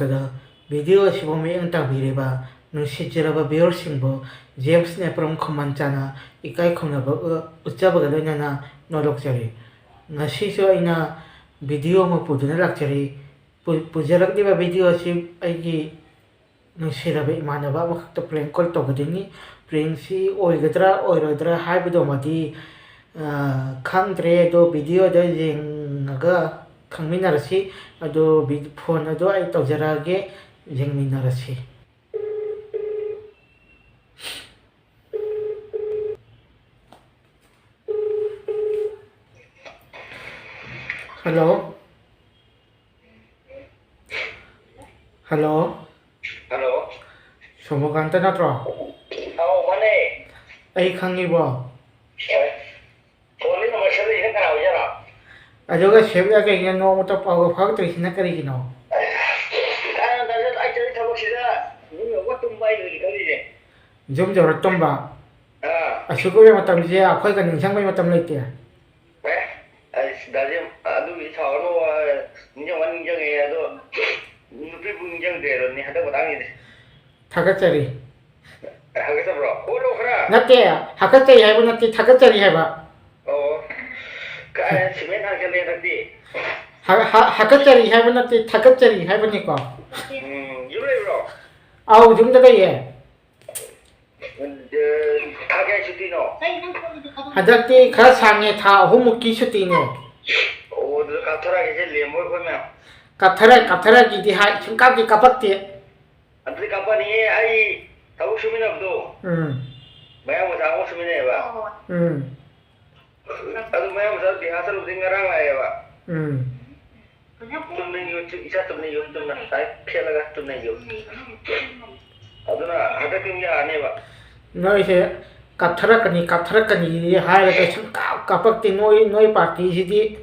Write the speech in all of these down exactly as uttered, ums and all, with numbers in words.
ꯑꯗꯣ video ꯑꯁꯤꯕꯨ ꯃꯤꯠꯌꯦꯡ ꯇꯥꯕꯤꯔꯤꯕ ꯅꯨꯡꯁꯤꯖꯔꯕ viewerꯁꯤꯡꯕꯨ ꯖꯦꯝꯁ ꯅꯦꯄ꯭ꯔꯝ ꯈꯨꯃꯟ ꯆꯥꯅ ꯏꯀꯥꯏ ꯈꯨꯝꯅꯕ ꯎ-, ꯎꯠꯆꯕꯒ ꯂꯣꯏꯅꯅ ꯅꯣꯂꯣꯛꯆꯔꯤ꯫ ꯉꯁꯤꯁꯨ ꯑꯩꯅ video ꯑꯃ ꯄꯨꯗꯨꯅ ꯂꯥꯛꯆꯔꯤ꯫ ꯄꯨ-, ꯄꯨꯖꯔꯛꯂꯤꯕ video ꯑꯁꯤ ꯑꯩꯒꯤ ꯅꯨꯡꯁꯤꯔꯕ ꯏꯃꯥꯟꯅꯕ ꯑꯃꯈꯛꯇ prank call ꯇꯧꯒꯗꯣꯏꯅꯤ꯫ Prankꯁꯤ ꯑꯣꯏꯒꯗ꯭ꯔꯥ ꯑꯣꯏꯔꯣꯏꯗ꯭ꯔꯥ ꯍꯥꯏꯕꯗꯨꯃꯗꯤ, ꯑ, ꯈꯪꯗ꯭ꯔꯦ, ꯑꯗꯣ videoꯗ ꯌꯦꯡꯉꯒ ꯈꯪꯃꯤꯟꯅꯔꯁꯤ꯫ ꯑꯗꯣ ꯚꯤ-, phone ꯑꯗꯣ ꯑꯩ ꯇꯧꯖꯔꯛꯑꯒꯦ, ꯌꯦꯡꯃꯤꯟꯅꯔꯁꯤ꯫ Hello꯫ Hello꯫ Hello꯫ ꯁꯣꯃꯣꯀꯥꯟꯇ ꯅꯠꯇ꯭ꯔꯣ? ꯑꯧ, ꯃꯥꯅꯦ꯫ ꯑꯩ ꯈꯪꯉꯤꯕꯣ? ꯍꯣꯏ꯫ Phoneꯗꯤ number save ꯂꯩꯁꯤꯅ ꯀꯅꯥ ꯑꯣꯏꯖꯥꯠꯅꯣ? ꯑꯗꯨꯒ save ꯀꯩꯒꯤꯅꯣ ꯅꯣꯡꯃꯇ ꯄꯥꯎꯒ ꯐꯥꯎꯔꯛꯇ꯭ꯔꯤꯁꯤꯅ ꯀꯔꯤꯒꯤꯅꯣ? ꯑ, ꯗꯥ ꯖꯦꯝꯁ, ꯑꯩ ꯆꯠꯂꯤ ꯊꯕꯛꯁꯤꯗ ꯌꯨꯝ ꯌꯧꯕꯒ ꯇꯨꯝꯕ ꯍꯥꯏꯗꯨꯅꯤ ꯈꯜꯂꯤꯁꯦ꯫ ꯌꯨꯝ ꯌꯧꯔ ꯇꯨꯝꯕ? ꯑꯥ꯫ ꯑꯁꯨꯛ ꯀꯨꯏꯕ ꯃꯇꯝꯁꯦ ꯑꯩꯈꯣꯏꯒ ꯅꯤꯡꯁꯤꯡꯕꯩ ꯃꯇꯝ ꯂꯩꯇꯦ꯫ ꯑꯦ, ꯑꯁ, ꯗꯥ ꯖꯦꯝꯁ, ꯑꯗꯨꯒꯤꯗꯤ ꯁꯥꯎꯔꯅꯨ, ꯑ, ꯅꯤꯡꯁꯤꯡꯕ ꯅꯤꯡꯁꯤꯡꯉꯦ, ꯑꯗꯣ ꯅꯨꯄꯤꯕꯨ ꯅꯤꯡꯁꯤꯡꯗꯦ ꯍꯥꯏꯕꯅꯤ ꯍꯟꯗꯛ ꯃꯇꯥꯡꯁꯤꯗꯤ꯫ ꯊꯥꯒꯠꯆꯔꯤ꯫ ꯍꯥꯏꯒꯗꯕ꯭ꯔꯣ? ꯍꯣꯠꯂꯣ ꯈꯔ꯫ ꯅꯠꯇꯦ, ꯍꯥꯀꯠꯆꯩ ꯍꯥꯏꯕ ꯅꯠꯇꯦ, ꯊꯥꯒꯠꯆꯔꯤ ꯍꯥꯏꯕ꯫ ꯑꯣ꯫ ꯀꯥꯏ ꯁꯤꯃꯦꯟ ꯊꯥꯡꯖꯜꯂꯦ ꯍꯟꯗꯛꯇꯤ꯫ ꯍꯥ-, ꯍꯥ-, ꯍꯥꯀꯠꯆꯔꯤ ꯍꯥꯏꯕ ꯅꯠꯇꯦ, ꯊꯥꯒꯠꯆꯔꯤ ꯍꯥꯏꯕꯅꯤꯀꯣ꯫ ꯎꯝ, ꯌꯨꯝ ꯂꯩꯕ꯭ꯔꯣ? ꯑꯧ, ꯌꯨꯝꯗ ꯂꯩꯌꯦ꯫ ꯑ, ꯊꯥ ꯀꯌꯥ ꯁꯨꯇꯤꯅꯣ? ꯍꯟꯗꯛꯇꯤ ꯈꯔ ꯁꯥꯡꯉꯦ, ꯊꯥ ꯑꯍꯨꯝꯃꯨꯛꯀꯤ ꯁꯨꯇꯤꯅꯦ꯫ ꯑꯣ, ꯑꯗꯨꯗ ꯀꯥꯞꯊꯔꯛꯑꯒꯦꯁꯦ, ꯂꯦꯝꯕꯣꯏ ꯑꯩꯈꯣꯏ ꯃꯌꯥꯝ꯫ ꯀꯥꯞꯊꯔ-, ꯀꯥꯞꯊꯔꯛꯑꯒꯦꯗꯤ ꯍꯥꯏ, ꯁꯨꯡꯀꯥꯞꯇꯤ ꯀꯥꯞꯄꯛꯇꯦ꯫ ꯑꯗꯨꯗꯤ ꯀꯥꯞꯄꯅꯤꯌꯦ, ꯑꯩ ꯊꯕꯛ ꯁꯨꯃꯤꯟꯅꯕꯗꯣ꯫ ꯎꯝ꯫ ꯃꯌꯥꯡ ꯃꯆꯥ ꯑꯃ ꯁꯨꯃꯤꯟꯅꯩꯌꯦꯕ꯫ ꯎꯝ꯫ ꯑꯗꯨ ꯃꯌꯥꯡ ꯃꯆꯥ ꯕꯤꯍꯥꯔ ꯆꯠꯂꯨꯕꯗꯒꯤ ꯉꯔꯥꯡ ꯂꯥꯛꯑꯦꯕ꯫ ꯎꯝ꯫ ꯆꯨꯝꯅꯒꯤ ꯌꯨꯝ, ꯏꯆꯥ ꯆꯨꯝꯅꯒꯤ ꯌꯨꯝ ꯆꯨꯝꯅ ꯁꯨꯃꯥꯏꯅ ꯐꯦꯠꯂꯒ ꯆꯨꯝꯅꯒꯤ ꯌꯨꯝ꯫ ꯑꯗꯨꯅ ꯍꯟꯗꯛꯇꯤ ꯑꯃꯨꯛ ꯌꯥꯔꯅꯦꯕ꯫ ꯅꯣꯏꯁꯦ ꯀꯥꯞꯊꯔꯛꯀꯅꯤ, ꯀꯥꯞꯊꯔꯛꯀꯅꯤ ꯍꯥꯏꯔꯒ ꯁꯨꯡꯀꯥꯞ ꯀꯥꯞꯄꯛꯇꯦ꯫ ꯅꯣꯏ, ꯅꯣꯏ partyꯁꯤꯗꯤ꯫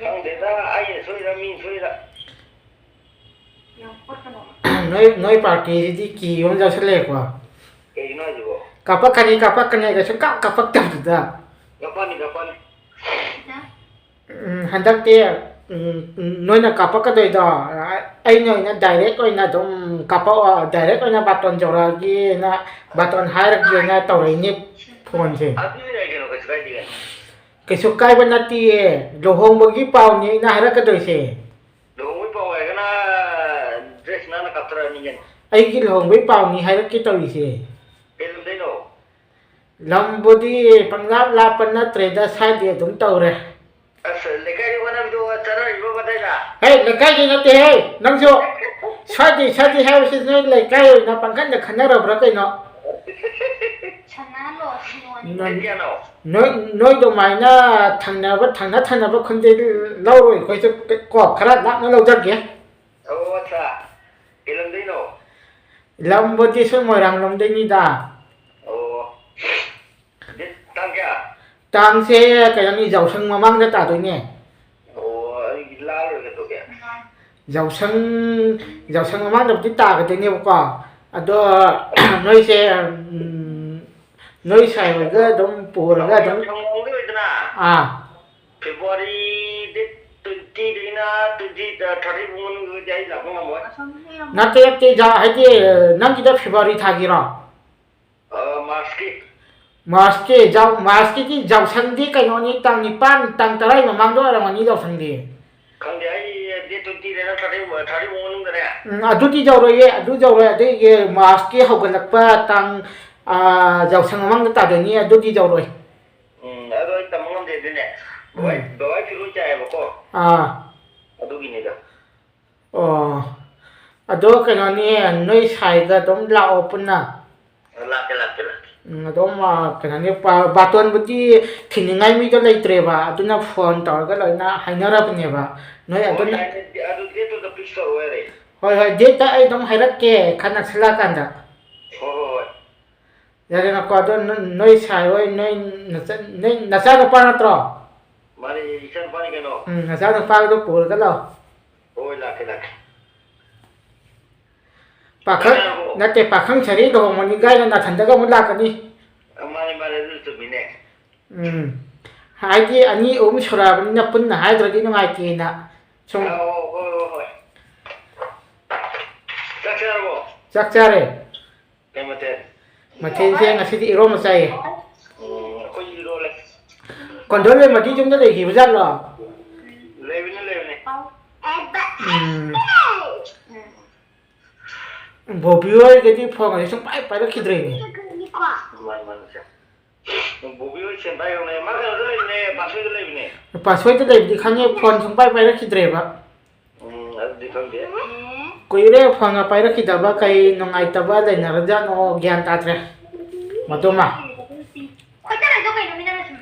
ꯈꯪꯗꯦꯗ, ꯑꯩꯅ ꯁꯣꯏꯔ, ꯃꯤꯅ ꯁꯣꯏꯔ꯫ ꯅꯣꯏ, ꯅꯣꯏ partyꯁꯤꯗꯤ ꯀꯤꯕ ꯑꯃ ꯌꯥꯎꯁꯜꯂꯛꯑꯦꯀꯣ꯫ ꯀꯩꯒꯤꯅꯣ ꯍꯥꯏꯁꯤꯕꯣ? ꯀꯥꯞꯄꯛꯀꯅꯤ, ꯀꯥꯞꯄꯛꯀꯅꯤ ꯍꯥꯏꯔꯒ ꯁꯨꯡꯀꯥꯞ ꯀꯥꯞꯄꯛꯇꯕꯗꯨꯗ꯫ ꯀꯥꯞꯄꯛꯑꯅꯤ, ꯀꯥꯞꯄꯛꯑꯅꯤ꯫ ꯎꯝ, ꯍꯟꯗꯛꯇꯤ ꯎꯝ, ꯎꯝ, ꯅꯣꯏꯅ ꯀꯥꯞꯄꯛꯀꯗꯣꯏꯗꯣ, ꯑꯩꯅ ꯑꯣꯏꯅ ꯗꯥꯏꯔꯦꯛ ꯑꯣꯏꯅ ꯑꯗꯨꯝ ꯀꯥꯞꯄꯛꯑꯣ, ꯗꯥꯏꯔꯦꯛ ꯑꯣꯏꯅ ꯕꯥꯇꯣꯟ ꯌꯧꯔꯛꯑꯒꯦꯅ, ꯕꯥꯇꯣꯟ ꯍꯥꯏꯔꯒꯦꯅ ꯇꯧꯔꯛꯏꯅꯦ ꯐꯣꯟꯁꯦ꯫ ꯑꯗꯨ ꯌꯥꯏ ꯀꯩꯅꯣ, ꯀꯩꯁꯨ ꯀꯥꯏꯗꯦ ꯀꯩꯅꯣ꯫ ꯀꯩꯁꯨ ꯀꯥꯏꯕ ꯅꯠꯇꯤꯌꯦ, ꯂꯨꯍꯣꯡꯕꯒꯤ ꯄꯥꯎꯅꯤ ꯑꯩꯅ ꯍꯥꯏꯔꯛꯀꯗꯣꯏꯁꯦ꯫ ꯂꯨꯍꯣꯡꯕꯒꯤ ꯄꯥꯎ ꯍꯥꯏꯔꯒꯅ ꯗ꯭ꯔꯦꯁ ꯅꯥꯟꯅ ꯀꯥꯞꯊꯔꯛꯑꯅꯤ ꯀꯩꯅꯣ꯫ ꯑꯩꯒꯤ ꯂꯨꯍꯣꯡꯕꯒꯤ ꯄꯥꯎꯅꯤ ꯍꯥꯏꯔꯛꯀꯦ ꯇꯧꯔꯤꯁꯦ꯫ ꯀꯩ ꯂꯝꯗꯩꯅꯣ? ꯂꯝꯕꯨꯗꯤ ꯄꯪꯂꯥꯞ ꯂꯥꯞꯄ ꯅꯠꯇ꯭ꯔꯦꯗ, ꯁ꯭ꯋꯥꯏꯗꯤ ꯑꯗꯨꯝ ꯇꯧꯔꯦ꯫ ꯑꯁ, ꯂꯩꯀꯥꯏꯒꯤ ꯍꯣꯠꯅꯕꯤꯗꯣ ꯆꯠꯅꯔꯤꯕ ꯃꯇꯩꯗ? ꯍꯦ, ꯂꯩꯀꯥꯏꯒꯤ ꯅꯠꯇꯦꯍꯦ, ꯅꯪꯁꯨ꯫ ꯁ꯭ꯋꯥꯏꯗꯤ, ꯁ꯭ꯋꯥꯏꯗꯤ ꯍꯥꯏꯕꯁꯤ ꯅꯣꯏ ꯂꯩꯀꯥꯏ ꯑꯣꯏꯅ ꯄꯪꯈꯟꯗ ꯈꯟꯅꯔꯕ꯭ꯔꯥ ꯀꯩꯅꯣ? ꯁꯅꯥ ꯂꯣ, ꯁꯤꯅꯣ꯫ ꯅꯣꯏ, ꯀꯌꯥꯅꯣ? ꯅꯣꯏ, ꯅꯣꯏ ꯑꯗꯨꯃꯥꯏꯅ ꯊꯪꯅꯕ, ꯊꯪꯅ ꯊꯪꯅꯕ ꯈꯨꯟꯗꯩ ꯂꯧꯔꯣꯏ, ꯑꯩꯈꯣꯏꯁꯨ ꯀꯣ, ꯈꯔ ꯂꯥꯞꯅ ꯂꯧꯖꯒꯦ꯫ ꯑꯣ, ꯑꯠꯆꯥ꯫ ꯀꯩ ꯂꯝꯗꯩꯅꯣ? ꯂꯝꯕꯨꯗꯤ ꯁꯨꯝ ꯃꯣꯏꯔꯥꯡ ꯂꯣꯝꯗꯩꯅꯤꯗ꯫ ꯑꯣ꯫ ꯗꯦꯠ ꯇꯥꯡ ꯀꯌꯥ? ꯇꯥꯡꯁꯦ ꯀꯩꯅꯣꯅꯤ, ꯌꯥꯎꯁꯪ ꯃꯃꯥꯡꯗ ꯇꯥꯗꯣꯏꯅꯦ꯫ ꯑꯣ, ꯑꯩ ꯂꯥꯜꯂꯨꯔꯒꯦ ꯑꯗꯨꯗꯤ꯫ ꯌꯥꯎꯁꯪ, ꯌꯥꯎꯁꯪ ꯃꯃꯥꯡꯗꯕꯨꯗꯤ ꯇꯥꯒꯗꯣꯏꯅꯦꯕꯀꯣ꯫ ꯑꯗꯣ, ꯅꯣꯏꯁꯦ, ꯎꯝ, ꯅꯣꯏ ꯁꯥꯏ ꯍꯣꯏꯒ ꯑꯗꯨꯝ ꯄꯨꯔꯒ ꯑꯗꯨꯝ꯫ ꯌꯥꯎꯁꯪ ꯃꯃꯥꯡꯗ ꯑꯣꯏꯗꯅ꯫ ꯑꯥ꯫ ꯐꯦꯕ꯭ꯔꯨꯋꯥꯔꯤ ꯗꯦꯠ ꯇ꯭ꯋꯦꯟꯇꯤꯗꯒꯤꯅ ꯇ꯭ꯋꯦꯟꯇꯤ, ꯊꯥꯔꯇꯤ ꯐꯥꯎ ꯃꯅꯨꯡꯗꯗꯤ ꯑꯩ ꯂꯥꯛꯄ ꯉꯝꯃꯣꯏ꯫ ꯅꯠꯇꯦ, ꯅꯠꯇꯦ, ꯖꯥ-, ꯍꯥꯏꯗꯤ, ꯅꯪꯒꯤꯗ ꯐꯦꯕ꯭ꯔꯨꯋꯥꯔꯤ ꯊꯥꯒꯤꯔꯣ? ꯑ, ꯃꯥꯔꯆꯀꯤ꯫ ꯃꯥꯔꯆꯀꯤ, ꯖꯥꯎ-, ꯃꯥꯔꯆꯀꯤꯗꯤ ꯌꯥꯎꯁꯪꯗꯤ ꯀꯩꯅꯣꯅꯤ, ꯇꯥꯡ ꯅꯤꯄꯥꯟ, ꯇꯥꯡ ꯇꯔꯥꯒꯤ ꯃꯃꯥꯡꯗ ꯑꯣꯏꯔꯝꯒꯅꯤ ꯌꯥꯎꯁꯪꯗꯤ꯫ ꯈꯪꯗꯦ, ꯑꯩ ꯗꯦꯠ ꯇ꯭ꯋꯦꯟꯇꯤꯗꯩꯅ ꯊꯥꯔꯇꯤ, ꯊꯥꯔꯇꯤ ꯐꯥꯎ ꯃꯅꯨꯡꯗꯅꯦ꯫ ꯎꯝ, ꯑꯗꯨꯗꯤ ꯌꯧꯔꯣꯏꯌꯦ, ꯑꯗꯨ ꯌꯧꯔꯣꯏ꯫ ꯑꯗꯨꯒꯤ ꯃꯥꯔꯆꯀꯤ ꯍꯧꯒꯠꯂꯛꯄ ꯇꯥꯡ, ꯑ, ꯌꯥꯎꯁꯪ ꯃꯃꯥꯡꯗ ꯇꯥꯗꯣꯏꯅꯤ, ꯑꯗꯨꯗꯤ ꯌꯧꯔꯣꯏ꯫ ꯎꯝ, ꯑꯗꯣ ꯑꯩ ꯇꯝꯕ ꯉꯝꯗꯦ ꯑꯗꯨꯅꯦ꯫ ꯕꯕꯥꯏ, ꯎꯝ꯫ ꯕꯕꯥꯏ ꯐꯤꯔꯣꯜ ꯆꯥꯏꯌꯦꯕꯀꯣ꯫ ꯑꯥ꯫ ꯑꯗꯨꯒꯤꯅꯤꯗ꯫ ꯑꯣ, ꯑꯗꯣ ꯀꯩꯅꯣꯅꯤ, ꯅꯣꯏ ꯁꯥꯏꯒ ꯑꯗꯨꯝ ꯂꯥꯛꯑꯣ ꯄꯨꯟꯅ꯫ ꯂꯥꯛꯀꯦ, ꯂꯥꯛꯀꯦ, ꯂꯥꯛꯀꯦ꯫ ꯎꯝ, ꯑꯗꯨꯝ, ꯑ, ꯀꯩꯅꯣꯅꯤ, ꯄꯥ-, ꯕꯥꯇꯣꯟꯕꯨꯗꯤ ꯊꯤꯟꯅꯤꯡꯉꯥꯏ ꯃꯤꯗꯣ ꯂꯩꯇ꯭ꯔꯦꯕ, ꯑꯗꯨꯅ ꯐꯣꯟ ꯇꯧꯔꯒ ꯂꯣꯏꯅ ꯍꯥꯏꯅꯔꯕꯅꯦꯕ꯫ ꯅꯣꯏ ꯍꯣꯏ, ꯑꯗꯨꯅ ꯌꯥꯏꯅꯦ, ꯑꯗꯨ ꯗꯦꯠꯇꯨꯗ ꯐꯤꯛꯁ ꯇꯧꯔꯣ ꯌꯥꯔꯦ꯫ ꯍꯣꯏ, ꯍꯣꯏ, ꯗꯦꯠꯇ ꯑꯩ ꯑꯗꯨꯝ ꯍꯥꯏꯔꯛꯀꯦ, ꯈꯔ ꯅꯛꯁꯤꯜꯂꯛꯑꯀꯥꯟꯗ꯫ ꯍꯣꯏ, ꯍꯣꯏ, ꯍꯣꯏ꯫ ꯌꯥꯔꯦꯅꯀꯣ, ꯑꯗꯣ ꯅ-, ꯅꯣꯏ ꯁꯥꯏ ꯍꯣꯏ, ꯅꯣꯏ ꯅꯆꯟ-, ꯅꯣꯏ ꯅꯆꯥꯅꯨꯄꯥ ꯅꯠꯇ꯭ꯔꯣ? ꯃꯥꯅꯦ, ꯏꯆꯥꯅꯨꯄꯥꯅꯤ ꯀꯩꯅꯣ꯫ ꯎꯝ, ꯅꯆꯥꯅꯨꯄꯥꯗꯣ ꯄꯨꯔꯒ ꯂꯥꯛꯑꯣ꯫ ꯍꯣꯏ, ꯂꯥꯛꯀꯦ, ꯂꯥꯛꯀꯦ꯫ ꯄꯥꯈꯪ, ꯆꯥꯛ ꯆꯥꯔꯕꯣ? ꯅꯠꯇꯦ, ꯄꯥꯈꯪ ꯁꯥꯔꯤ ꯂꯨꯍꯣꯡꯕꯅꯤ ꯀꯥꯏꯅ ꯅꯥꯊꯟꯗꯒ ꯑꯃꯨꯛ ꯂꯥꯛꯀꯅꯤ꯫ ꯑ, ꯃꯥꯅꯦ, ꯃꯥꯅꯦ, ꯑꯗꯨ ꯆꯨꯝꯃꯤꯅꯦ꯫ ꯎꯝ꯫ ꯍꯥꯏꯗꯤ ꯑꯅꯤ ꯑꯍꯨꯝ ꯁꯨꯔꯛꯑꯕꯅꯤꯅ ꯄꯨꯟꯅ ꯍꯥꯏꯗ꯭ꯔꯗꯤ ꯅꯨꯡꯉꯥꯏꯇꯦꯅ ꯁꯨꯝ꯫ ꯑꯣ, ꯍꯣꯏ, ꯍꯣꯏ, ꯍꯣꯏ꯫ ꯆꯥꯛ ꯆꯥꯔꯕꯣ? ꯆꯥꯛ ꯆꯥꯔꯦ꯫ ꯀꯩ ꯃꯊꯦꯜ? ꯃꯊꯦꯜꯁꯦ ꯉꯁꯤꯗꯤ ꯏꯔꯣꯝꯕ ꯆꯥꯏꯌꯦ꯫ ꯎꯝ, ꯑꯩꯈꯣꯏꯁꯨ ꯏꯔꯣꯜꯂꯦ꯫ ꯀꯣꯟꯗꯣꯟ ꯂꯩꯃꯗꯤ ꯌꯨꯝꯗ ꯂꯩꯈꯤꯕ ꯖꯥꯠꯂꯣ? ꯂꯩꯕꯅꯦ, ꯂꯩꯕꯅꯦ꯫ ꯎꯝ꯫ ꯕꯣꯕꯤ ꯍꯣꯏꯒꯗꯤ ꯐꯣꯟꯒꯁꯦ ꯁꯨꯡꯄꯥꯏ ꯄꯥꯏꯔꯛꯈꯤꯗ꯭ꯔꯦꯅꯦ꯫ ꯃꯥꯅꯤ, ꯃꯥꯅꯤ, ꯁꯦ꯫ ꯕꯣꯕꯤ ꯍꯣꯏ ꯁꯦꯟ ꯄꯥꯏꯈ꯭ꯔꯕꯅꯦ꯫ ꯃꯥ ꯀꯩꯅꯣꯗ ꯂꯩꯕꯅꯦ, ꯄꯥꯠꯁꯣꯏꯗ ꯂꯩꯕꯅꯦ꯫ ꯄꯥꯠꯁꯣꯏꯗ ꯂꯩꯕꯗꯤ ꯈꯪꯉꯦ, ꯐꯣꯟ ꯁꯨꯡꯄꯥꯏ ꯄꯥꯏꯔꯛꯈꯤꯗ꯭ꯔꯦꯕ꯫ ꯎꯝ, ꯑꯗꯨꯗꯤ ꯈꯪꯗꯦ꯫ ꯀꯨꯏꯔꯦ ꯐꯣꯟꯒ ꯄꯥꯏꯔꯛꯈꯤꯗꯕ, ꯀꯩ ꯅꯨꯡꯉꯥꯏꯇꯕ ꯂꯩꯅꯔꯖꯥꯠꯅꯣ ꯒ꯭ꯌꯥꯟ ꯇꯥꯗ꯭ꯔꯦ꯫ ꯃꯗꯨꯃ꯫ ꯈꯣꯏꯗꯔꯛꯏꯗꯣ ꯀꯩꯅꯣ, ꯃꯤꯅ ꯁꯨꯝ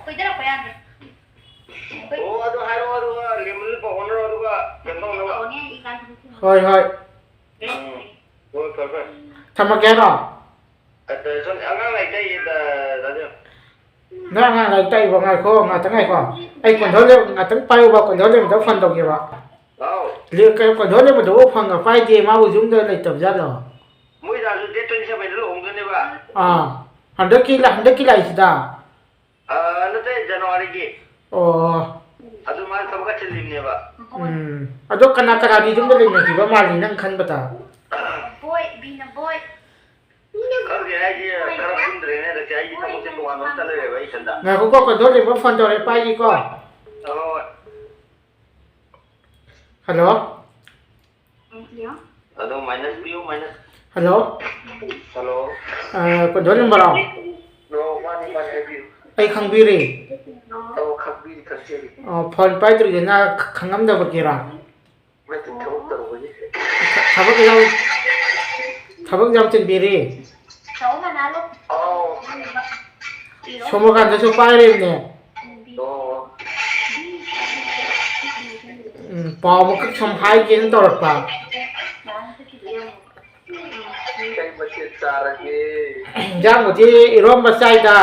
ꯈꯣꯏꯗꯔꯛꯄ ꯌꯥꯗꯦ꯫ ꯑꯣ, ꯑꯗꯨ ꯍꯥꯏꯔꯛꯑꯣ, ꯑꯗꯨꯒ ꯂꯦꯃꯟꯗꯨ ꯄꯥꯎ ꯐꯥꯎꯅꯔꯣ, ꯑꯗꯨꯒ ꯀꯩꯅꯣ ꯇꯧꯅꯕ꯫ ꯍꯣꯏ, ꯍꯣꯏ꯫ ꯎꯝ, ꯍꯣꯏ, ꯐꯔꯦ, ꯐꯔꯦ꯫ ꯊꯝꯃꯒꯦ ꯍꯥꯏꯔꯣ? ꯑꯗ ꯁꯣꯝ ꯑꯉꯥꯡ ꯂꯥꯏꯔꯤꯛ ꯇꯥꯛꯏꯌꯦ, ꯗ-, ꯗꯥ ꯖꯣꯟ꯫ ꯅꯣꯏ ꯑꯉꯥꯡ ꯂꯥꯏꯔꯤꯛ ꯇꯥꯛꯏꯕꯣ? ꯉꯥꯏꯈꯣ, ꯉꯥꯛꯇꯪ ꯉꯥꯏꯈꯣ꯫ ꯑꯩ ꯀꯣꯟꯊꯧ ꯂꯩ-, ꯉꯥꯛꯇꯪ ꯄꯥꯏꯌꯨꯕ, ꯀꯣꯟꯊꯧ ꯂꯩꯃꯗ ꯐꯣꯟ ꯇꯧꯒꯦꯕ꯫ ꯍꯥꯎ꯫ ꯂꯦ-, ꯀꯩꯅꯣ, ꯀꯣꯟꯊꯧ ꯂꯩꯃꯗꯨꯕꯨ ꯐꯣꯟꯒ ꯄꯥꯏꯗꯦ, ꯃꯥꯕꯨ ꯌꯨꯝꯗ ꯂꯩꯇꯕ ꯖꯥꯠꯂꯣ? ꯃꯣꯏ ꯗꯥꯁꯨ date twenty seven ꯗ ꯂꯨꯍꯣꯡꯗꯣꯏꯅꯦꯕ꯫ ꯑꯥ, ꯍꯟꯗꯛꯀꯤ ꯂ-, ꯍꯟꯗꯛꯀꯤ ꯂꯥꯛꯏꯁꯤꯗ? ꯑꯥ, ꯅꯠꯇꯦ, ꯖꯅꯋꯥꯔꯤꯒꯤ꯫ ꯑꯣ꯫ ꯑꯗꯨ ꯃꯥ ꯊꯕꯛ ꯈꯔ ꯆꯤꯜꯂꯤꯕꯅꯦꯕ꯫ ꯎꯝ꯫ ꯑꯗꯣ ꯀꯅꯥ ꯀꯅꯥꯗꯤ ꯌꯨꯝꯗ ꯂꯩꯅꯈꯤꯕ ꯃꯥꯜꯂꯤ ꯅꯪ ꯈꯟꯕꯗ? ꯕꯣꯏ, ꯕꯤꯅ ꯕꯣꯏ꯫ ꯈꯪꯗꯦ, ꯑꯩꯗꯤ ꯈꯔ ꯄꯨꯟꯗ꯭ꯔꯦꯅꯦ ꯍꯟꯗꯛꯁꯦ꯫ ꯑꯩꯒꯤ ꯊꯕꯛꯁꯦ ꯇꯣꯉꯥꯟꯕ ꯑꯃ ꯆꯠ ꯂꯩꯔꯦꯕ ꯑꯩ ꯏꯊꯟꯗ꯫ ꯉꯥꯏꯈꯣꯀꯣ, ꯀꯣꯟꯊꯧ ꯂꯩꯃ ꯐꯣꯟ ꯇꯧꯔꯦ, ꯄꯥꯏꯒꯦꯀꯣ꯫ ꯍꯣꯏ, ꯍꯣꯏ꯫ ꯍꯜꯂꯣ꯫ ꯑꯗꯣ minus ꯄꯤꯌꯨ, minus꯫ ꯍꯜꯂꯣ꯫ ꯍꯜꯂꯣ꯫ ꯑ, ꯀꯣꯟꯊꯧ ꯂꯩꯃꯔꯣ? ꯑꯣ, ꯃꯥꯅꯤ, ꯃꯥꯅꯤ, ꯍꯥꯏꯕꯤꯌꯨ꯫ ꯑꯩ ꯈꯪꯕꯤꯔꯦ꯫ ꯑꯣ, ꯈꯪꯕꯤꯔꯤ, ꯈꯪꯖꯔꯤ꯫ ꯑꯣ, ꯐꯣꯟ ꯄꯥꯏꯗ꯭ꯔꯤꯁꯤꯅ ꯈ-, ꯈꯪꯉꯝꯗꯕꯒꯤꯔꯥ? ꯅꯠꯇꯦ, ꯊꯕꯛ ꯇꯧꯕꯒꯤ꯫ ꯊ-, ꯊꯕꯛ ꯌꯥꯝ, ꯊꯕꯛ ꯌꯥꯝ ꯆꯤꯟꯕꯤꯔꯦ꯫ ꯑꯧ꯫ ꯁꯣꯃꯣꯀꯥꯟꯇꯁꯨ ꯄꯥꯏꯔꯤꯕꯅꯦ꯫ ꯑꯣ꯫ ꯎꯝ, ꯄꯥꯎ ꯑꯃꯈꯛ ꯁꯨꯝ ꯍꯥꯏꯒꯦꯅ ꯇꯧꯔꯛꯄ꯫ ꯀꯩ ꯃꯊꯦꯜ ꯆꯥꯔꯒꯦ? ꯏꯟꯖꯥꯡꯕꯨꯗꯤ ꯏꯔꯣꯝꯕ ꯆꯥꯏꯗ꯫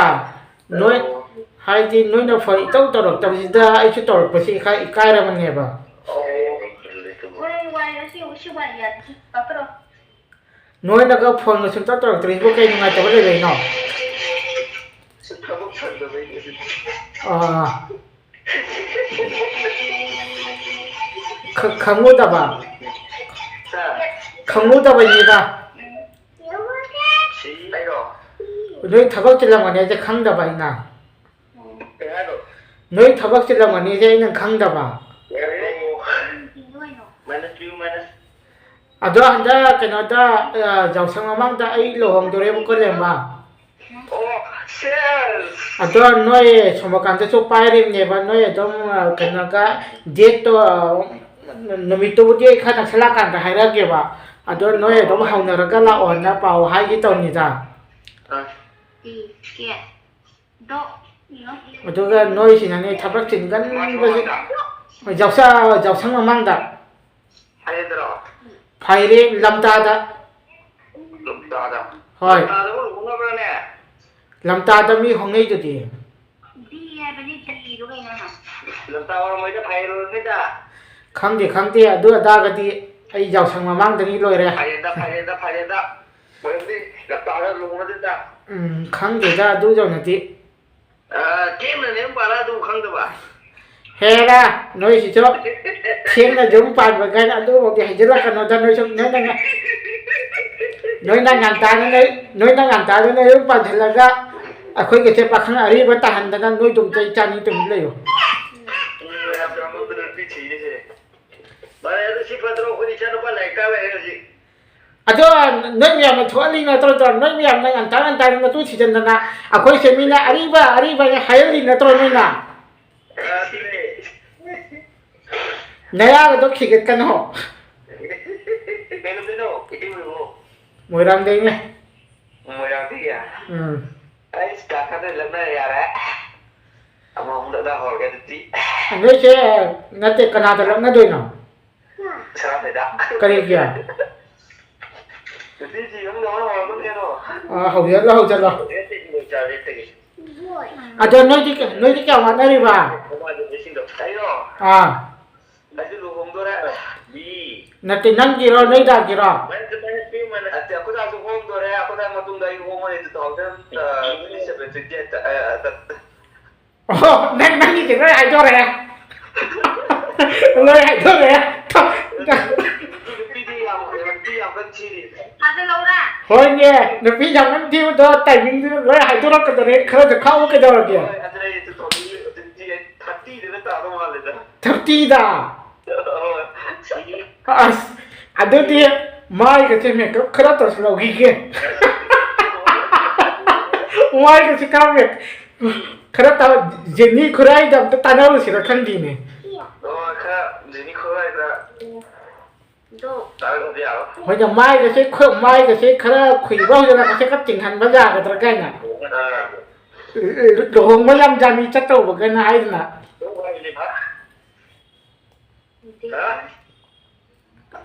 ꯅꯣꯏ, ꯑꯣ꯫ ꯍꯥꯏꯗꯤ ꯅꯣꯏꯅ ꯐꯣꯟ ꯏꯇꯧ ꯇꯧꯔꯛꯇꯕꯁꯤꯗ ꯑꯩꯁꯨ ꯇꯧꯔꯛꯄꯁꯤ ꯈꯔ ꯏꯀꯥꯏꯔꯕꯅꯦꯕ꯫ ꯑꯣ꯫ ꯅꯣꯏꯅꯒ ꯐꯣꯟꯒ ꯁꯨꯡꯇꯧ ꯇꯧꯔꯛꯇ꯭ꯔꯤꯁꯤꯕꯨ ꯀꯩ ꯅꯨꯡꯉꯥꯏꯇꯕ ꯂꯩꯕꯩꯅꯣ? ꯊꯕꯛ ꯁꯪꯗꯕꯩꯅꯦ꯫ ꯑꯥ, ꯈ- ꯈꯪꯉꯨꯗꯕ, ꯈꯪꯉꯨꯗꯕꯅꯤꯗ꯫ ꯅꯣꯏ ꯊꯕꯛ ꯆꯤꯜꯂꯝꯒꯅꯤ ꯍꯥꯏꯁꯦ ꯈꯪꯗꯕ ꯑꯩꯅ꯫ ꯅꯣꯏ ꯊꯕꯛ ꯆꯤꯜꯂꯝꯒꯅꯤꯁꯦ ꯑꯩꯅ ꯈꯪꯗꯕ꯫ ꯑꯗꯣ ꯍꯟꯗꯛ ꯀꯩꯅꯣꯗ, ꯑ, ꯌꯥꯎꯁꯪ ꯃꯃꯥꯡꯗ ꯑꯩ ꯂꯨꯍꯣꯡꯗꯣꯔꯦꯕꯀꯣ, ꯂꯦꯝꯕ꯫ ꯑꯗꯣ ꯅꯣꯏ ꯁꯣꯃꯣꯀꯥꯟꯇꯁꯨ ꯄꯥꯏꯔꯤꯕꯅꯦꯕ, ꯅꯣꯏ ꯑꯗꯨꯝ, ꯑ, ꯀꯩꯅꯣꯒ, ꯗꯦꯠꯇꯣ, ꯑ, ꯅꯨꯃꯤꯠꯇꯨꯕꯨꯗꯤ ꯑꯩ ꯈꯔ ꯅꯛꯁꯜꯂꯛꯑꯀꯥꯟꯗ ꯍꯥꯏꯔꯛꯑꯒꯦꯕ꯫ ꯑꯗꯣ ꯅꯣꯏ ꯑꯗꯨꯝ ꯍꯧꯅꯔꯒ ꯂꯥꯛꯑꯣꯅ ꯄꯥꯎ ꯍꯥꯏꯒꯦ ꯇꯧꯅꯤꯗ꯫ ꯑꯗꯨꯒ ꯅꯣꯏꯁꯤꯅꯅꯦ ꯊꯕꯛ ꯆꯤꯟꯒꯟꯕꯁꯤ꯫ ꯌꯥꯎꯁ-, ꯌꯥꯎꯁꯪ ꯃꯃꯥꯡꯗ꯫ ꯐꯥꯏꯔꯦꯟꯗꯔꯣ? ꯐꯥꯏꯔꯦꯟ ꯂꯝꯇꯥꯗ꯫ ꯂꯝꯇꯥꯗ? ꯍꯣꯏ꯫ ꯂꯝꯇꯥꯗꯕꯨ ꯂꯨꯍꯣꯡꯅꯕ꯭ꯔꯅꯦ? ꯂꯝꯇꯥꯗ ꯃꯤ ꯍꯣꯡꯅꯩꯗꯨꯗꯤ꯫ ꯗꯤ ꯍꯥꯏꯕꯅꯤ, ꯗꯤꯗꯣ ꯀꯩꯅꯣ? ꯂꯝꯇꯥ ꯑꯣꯏꯔꯝꯃꯣꯏꯗ, ꯐꯥꯏꯔꯦꯟ ꯑꯣꯏꯔꯝꯅꯤꯗ꯫ ꯈꯪꯗꯦ, ꯈꯪꯗꯦ, ꯑꯗꯨ ꯑꯗꯥꯒꯗꯤ ꯑꯩ ꯌꯥꯎꯁꯪ ꯃꯃꯥꯡꯗꯒꯤ ꯂꯣꯏꯔꯦ꯫ ꯐꯥꯏꯔꯦꯟꯗ, ꯐꯥꯏꯔꯦꯟꯗ, ꯐꯥꯏꯔꯦꯟꯗ꯫ ꯑꯣꯏꯔꯝꯅꯤ, ꯂꯝꯇꯥꯗ ꯂꯨꯍꯣꯡꯅꯗꯦꯗ꯫ ꯎꯝ, ꯈꯪꯗꯦꯗ ꯑꯗꯨ ꯌꯧꯅꯗꯤ꯫ ꯑ, ꯊꯦꯡꯅ ꯅꯌꯨꯝ ꯄꯥꯜꯂ ꯑꯗꯨ ꯈꯪꯗꯕ? ꯍꯦꯔꯥ, ꯅꯣꯏꯁꯤꯁꯨ ꯊꯦꯡꯅ ꯌꯨꯝ ꯄꯥꯟꯕ ꯀꯥꯏꯅ ꯑꯗꯨꯐꯥꯎꯗꯤ ꯍꯩꯖꯤꯜꯂꯛꯀꯅꯣꯗ ꯅꯣꯏꯁꯨ꯫ ꯅꯣꯏꯅ ꯉ-, ꯅꯣꯏꯅ ꯉꯟꯇꯥꯅ ꯅꯣꯏ, ꯅꯣꯏꯅ ꯉꯟꯇꯥꯅ ꯅꯌꯨꯝ ꯄꯥꯟꯁꯤꯜꯂꯒ ꯑꯩꯈꯣꯏꯒꯁꯦ ꯄꯥꯈꯪ ꯑꯔꯤꯕ ꯇꯥꯍꯟꯗꯅ ꯅꯣꯏ ꯑꯗꯨꯝ ꯆꯩ ꯆꯥꯅꯤ, ꯇꯨꯃꯤꯟ ꯂꯩꯌꯨ꯫ ꯎꯝ, ꯌꯥꯝ ꯆꯥꯎꯅ ꯅꯨꯄꯤ ꯊꯤꯔꯤꯁꯦ꯫ ꯐꯔꯦ, ꯑꯗꯨ ꯁꯤ ꯐꯠꯇ꯭ꯔꯣ? ꯑꯩꯈꯣꯏꯗꯤ ꯏꯆꯥ ꯅꯨꯄꯥ ꯂꯥꯏꯔꯤꯛ ꯇꯥꯛ ꯂꯩꯔꯦ ꯍꯧꯖꯤꯛ꯫ ꯑꯗꯣ ꯅꯣꯏ ꯃꯌꯥꯝꯅ ꯊꯣꯛꯍꯜꯂꯤ ꯅꯠꯇ꯭ꯔꯣ? ꯅꯣꯏ ꯃꯌꯥꯝꯅ ꯉꯟꯇꯥ ꯉꯟꯇꯥꯅ ꯃꯇꯨ ꯊꯤꯖꯤꯟꯗꯅ ꯑꯩꯈꯣꯏꯁꯦ ꯃꯤꯅ ꯑꯔꯤꯕ ꯑꯔꯤꯕ ꯍꯥꯏꯅ ꯍꯥꯏꯍꯜꯂꯤ ꯅꯠꯇ꯭ꯔꯣ ꯅꯣꯏꯅ? ꯑꯗꯨꯅꯦ꯫ ꯅꯌꯥꯒꯗꯣ ꯈꯤꯒꯠꯀꯅꯣ꯫ ꯀꯩ ꯂꯝꯗꯩꯅꯣ ꯏꯇꯩꯃꯕꯨ? ꯃꯣꯏꯔꯥꯡꯗꯩꯅꯦ꯫ ꯃꯣꯏꯔꯥꯡꯗꯒꯤ? ꯎꯝ꯫ ꯑꯩꯁ, ꯇꯥꯈꯠꯂꯦ, ꯂꯛꯅꯔꯦ ꯌꯥꯔꯦ꯫ ꯑꯃꯃꯨꯛ ꯂꯛꯅ ꯍꯧꯔꯒꯦ ꯑꯗꯨꯗꯤ꯫ ꯅꯣꯏꯁꯦ ꯅꯠꯇꯦ, ꯀꯅꯥꯗ ꯂꯛꯅꯗꯣꯏꯅꯣ? ꯁꯅꯥꯊꯣꯏꯗ꯫ ꯀꯔꯤꯒꯤ? ꯅꯨꯄꯤ ꯊꯤꯕ ꯑꯃ ꯂꯧꯔ ꯍꯧꯔꯗꯧꯅꯦ ꯑꯗꯣ꯫ ꯑꯥ, ꯍꯧꯖꯤꯛ ꯂꯧ ꯆꯠꯂꯣ꯫ ꯔꯦꯠꯇꯒꯤ ꯂꯣꯏ ꯆꯥꯔꯦ, ꯔꯦꯠꯇꯒꯤ꯫ ꯑꯗꯣ ꯅꯣꯏꯗꯤ ꯀ-, ꯅꯣꯏꯗꯤ ꯀꯌꯥꯝ ꯋꯥꯠꯅꯔꯤꯕ? ꯃꯃꯥꯗꯣ ꯅꯨꯄꯤꯁꯤꯡꯗꯣ꯫ ꯑꯩꯔꯣ? ꯑꯥ꯫ ꯑꯩꯁꯨ ꯂꯨꯍꯣꯡꯗꯣꯔꯦ꯫ ꯃꯤ꯫ ꯅꯠꯇꯦ, ꯅꯪꯒꯤꯔꯣ, ꯅꯣꯏ ꯗꯥꯒꯤꯔꯣ? ꯃꯥꯏꯅ ꯃꯥꯏꯅ ꯄꯤꯌꯨ ꯃꯥꯏꯅ꯫ ꯅꯠꯇꯦ, ꯑꯩꯈꯣꯏ ꯗꯥꯁꯨ ꯍꯣꯡꯗꯣꯔꯦ, ꯑꯩꯈꯣꯏ ꯗꯥ ꯃꯇꯨꯡꯗ ꯑꯩ ꯍꯣꯡꯉꯅꯤ, two thousand, ꯑ, twenty seven, twenty eight, ꯑ, ꯑ, ꯑꯣ, ꯅꯪ, ꯅꯪꯒꯤꯗꯤ ꯂꯣꯏ ꯍꯥꯏꯗꯣꯔꯛꯑꯦ꯫ ꯂꯣꯏ ꯍꯥꯏꯗꯣꯔꯛꯑꯦ꯫ ꯅꯨꯄꯤꯗꯤ ꯌꯥꯝ, ꯅꯨꯄꯤ ꯌꯥꯝ ꯀꯟꯅ ꯊꯤꯔꯤ꯫ ꯊꯥꯖꯤꯜꯂꯧꯔꯥ? ꯍꯣꯏꯅꯦ, ꯅꯨꯄꯤ ꯌꯥꯝ ꯀꯟꯅ ꯊꯤꯕꯗꯣ timingꯗꯨ ꯂꯣꯏ ꯍꯥꯏꯗꯣꯔꯛꯀꯗꯧꯔꯦ, ꯈꯔꯁꯨ ꯈꯥꯛꯑꯣ ꯀꯩꯗꯧꯔꯒꯦ? ꯍꯣꯏ, ꯑꯗꯨꯅꯦ ꯑꯩꯁꯨ ꯇꯧꯅꯤꯡꯉꯤ, ꯇ꯭ꯋꯦꯟꯇꯤ ꯑꯩꯠ, ꯊꯥꯔꯇꯤꯗꯅ ꯇꯥꯗꯧ ꯃꯥꯜꯂꯦꯗ꯫ ꯊꯥꯔꯇꯤꯗ? ꯍꯣꯏ꯫ ꯑꯁ, ꯑꯗꯨꯗꯤ ꯃꯥꯏꯒꯁꯦ makeup ꯈꯔ ꯇꯧꯁꯤꯜꯍꯧꯈꯤꯒꯦ꯫ ꯃꯥꯏꯒꯁꯦ ꯈꯔ ꯃꯦꯛ-, ꯈꯔ ꯇꯧ-, ꯖꯦꯅꯤ ꯈꯨꯔꯥꯏꯗ ꯑꯝꯇ ꯇꯥꯟꯅꯔꯨꯁꯤꯔ ꯈꯪꯗꯦꯅꯦ꯫ ꯍꯣꯏ, ꯈꯔ ꯖꯦꯅꯤ ꯈꯨꯔꯥꯏꯗ ꯇꯥꯟꯅꯗꯕꯗꯤ ꯌꯥꯔꯣꯏ꯫ ꯍꯣꯏꯗ, ꯃꯥꯏꯒꯁꯦ ꯈꯨ-, ꯃꯥꯏꯒꯁꯦ ꯈꯔ ꯈꯨꯏꯕ ꯍꯧꯖꯤꯜꯂꯛꯄꯁꯦ ꯈꯔ ꯇꯤꯡꯍꯟꯕ ꯌꯥꯒꯗ꯭ꯔꯥ ꯀꯥꯏꯅ꯫ ꯑꯥ꯫ ꯂꯨꯍꯣꯡꯕ ꯂꯝꯖꯥꯃꯤ ꯆꯠꯇꯧꯕꯒꯅ ꯍꯥꯏꯗꯅ꯫ ꯍꯥ?